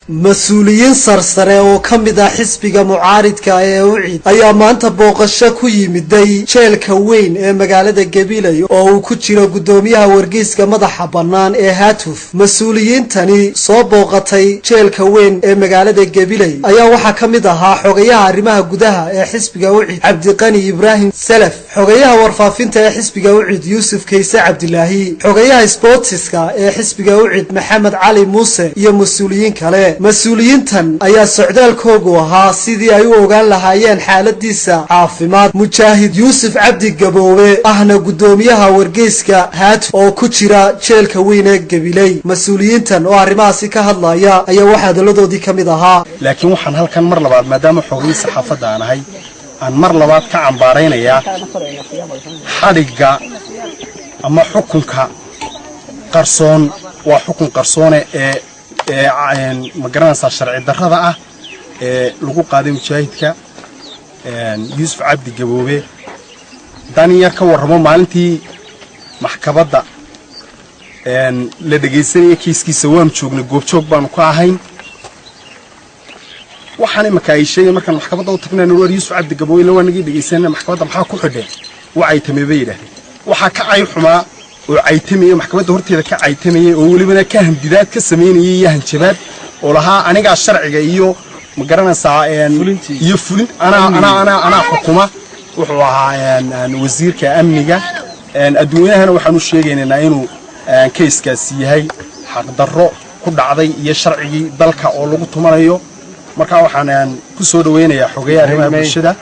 Mas-uuliyiin sarsare oo ka mid ah xisbiga mucaaridka ee UCID ayaa maanta booqasho ku yimiday jeelka weyn ee magaalada Gabiley oo uu ku jiro guddoomiyaha wargeyska madaxa bannaan ee Haatuf. Mas-uuliyiintani soo booqatay jeelka weyn ee magaalada Gabiley ayaa waxaa ka mid ahaa xogayaha arrimaha gudaha ee xisbiga UCID, Cabdiqani Ibraahim Salaf, xogayaha warfaafinta ee xisbiga UCID, Yuusuf Kayse Cabdilaahi, xogayaha sboortiska ee xisbiga UCID, Maxamed Cali Muuse, iyo mas-uuliyiin kale. Mas-uuliyiintan ayaa socdaalkoogu ahaa sidii ay u ogaan lahaayeen xaaladiisa caafimaad mujaahid Yuusuf Cabdi Gaboobe, ahna guddoomiyaha wargeyska Haatuf oo ku jira jeelka weyn ee Gabiley. Mas-uuliyiintan oo arrimahaasi ka hadlaya ayaa waxaa hadalladoodii ka mid ahaa: Laakiin waxaan halkan mar labaad, maadaama xogihii saxaafadda aan ahay, aan mar labaad ka cambaaraynayaa xadhigga ama xukunka qarsoon. Waa xukun qarsoone ee ma garanaysaa, sharci darrada ah ee lagu qaaday mujaahidka Yuusuf Cabdi Gaboobe. Haddaan in yar ka warramo, maalintii maxkamadda la dhegaysanaya kiiskiisa waanu joognay, goobjoog baanu ka ahayn. Waxaan imanka ay sheegay, markaan maxkamadda u tagnay, war Yuusuf Cabdi Gaboobe ila waa nagii dhegaysanaya, maxkamadda maxaa ku xidheen? Waa caytamay, bay yidhaahdeen. Waxaa ka cay xumaa oo caytamaya, maxkamadda horteeda ka caytamayay, oo welibana ka handidaad ka samaynayay iyo hanjabaad, oo lahaa anigaa sharciga iyo ma garanaysaa iyo fulin anaa xukuma, wuxuu ahaa wasiirka amniga. Adduunyahana waxaan u sheegaynaynaa inuu kayskaasi yahay xaqdarro ku dhacday iyo sharcigii dalka oo lagu tumanayo. Markaa waxaan ku soo dhaweynayaa xogeeya arrimaha bulshada.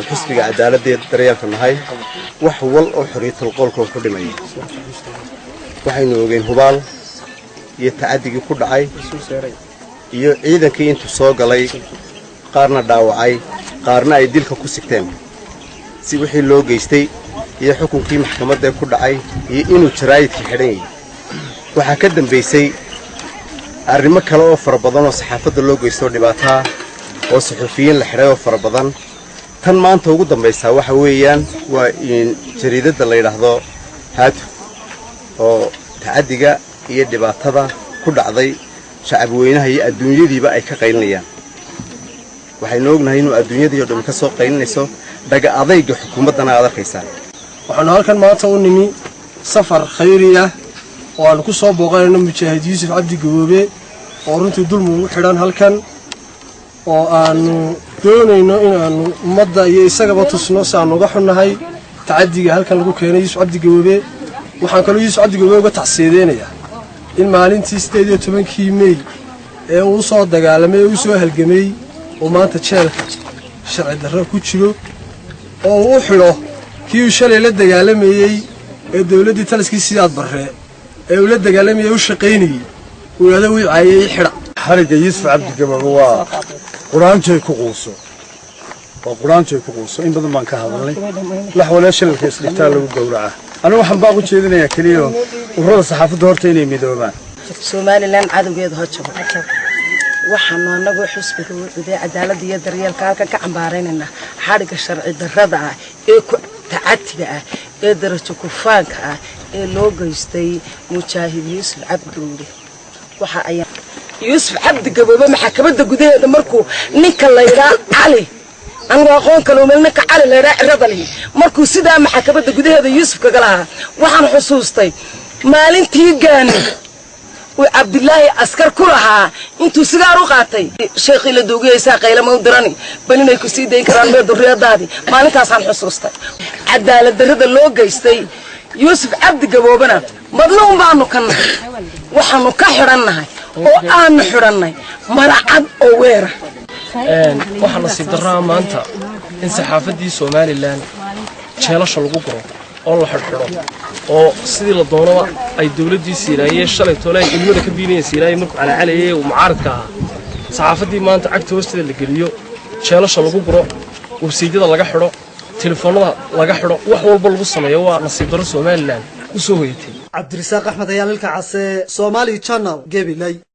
Xisbiga cadaaladdeed daryeelka nahay, wax wal oo xorriyatul qowlka ku dhimaya waxaynu ogeen hubaal iyo tacadigii ku dhacay iyo ciidankii intuu soo galay qaarna dhaawacay, qaarna ay dilka ku sigteen, si wixii loo geystay iyo xukunkii maxkamadda ku dhacay iyo inuu jaraa'idkii xidhan yahay. Waxaa ka dambaysay arrimo kale oo fara badan oo saxaafadda loo geysto, dhibaataa oo suxufiyiin la xidhay oo fara badan. Tan maanta ugu dambaysaa waxa weeyaan waa in jariidadda la yidhaahdo Haatuf oo tacaddiga iyo dhibaatada ku dhacday shacabweynaha iyo adduunyadiiba ay ka qaylinayaan. Waxaynu ognahay inuu adduunyadii o dhammi ka soo qaylinayso dhaga adayga xukuumaddana aad arkaysaa. Waxaanu halkan maanta u nimi safar khayri ah oo aanu ku soo booqanayno mujaahid Yuusuf Cabdi Gaboobe oo runtii dulmi ugu xidhan halkan, oo aanu doonayno inaannu ummadda iyo isagaba tusno si aanu uga xunnahay tacaddiga halkan lagu keenay Yuusuf Cabdi Gaboobe. Waxaan kaloo Yuusuf Cabdi Gaboobe uga tacsiideynayaa in maalintii 18-kii Mey ee uu soo dagaalamay ee uu soo halgamay uu maanta jeelka sharci darro ku jiro, oo uu u xidho kii uu shalay la dagaalamayey ee dowladdii taliskii Sidaad Barre ee uu la dagaalamayey u shaqaynayey, uu yidhahdo wii caayay xidha. Xarigga Yuusuf Cabdi Gaboobe waa quraanjoy ku quuso, waa quraanjoy ku quuso. In badan baan ka hadalnay, lax walee shilalka isdhigtaa lagu gowracaa. Anigu waxaan baaq u jeedinayaa keliya ururada saxaafadda horta inay midoobaan. Somaliland cadowgeedu ha jabo. Waxaanu anagoo xusbiga UCID cadaaladda iyo daryeelka halkan ka cambaaraynaynaa xadhigga sharci darrada ah ee ku tacatiga ah ee darajo kufaanka ah ee loo geystay mujaahid Yuusuf Cabdi. Waxa ayaa Yuusuf Cabdi Gaboobe maxkamadda gudaheeda markuu ninka laydhaa Cali, anigu aqoon kale umel, ninka Cali laydhaa cirada lihi, markuu sidaa maxkamadda gudaheeda Yuusuf kaga lahaa, waxaan xusuustay maalintii gaani uu Cabdilaahi askar ku lahaa intuu sigaar u qaatay, sheekhii la duugiyaysaa qaylama u dirani bal inay ku sii dayn karaan mee durriyadaadii. Maalintaasaan xusuustay cadaalad darrada loo geystay Yuusuf Cabdi Gaboobena. Madluun baanu ka nahay, waxaanu ka xidhannahay oo aanu xidhannay maracad oo weera. Waxaa nasiib darraa maanta in saxaafaddii Somaliland jeelasha lagu guro oo la xidhxidho oo sidii la doonaba ay dowladdii Siiraaye shalay tole ay ilmada ka biinayeen. Siiraaye markuu calaacalayay uu mucaaradka ahaa, saxaafaddii maanta cagta hoosteeda la geliyo, jeelasha lagu guro, websaydyada laga xidho, telefoonnada laga xidho, wax walba lagu sameeyo, waa nasiib darro Somaliland u soo hoyatay. Cabdirisaaq Axmed ayaa lilka case, Somali Channel, Gabiley.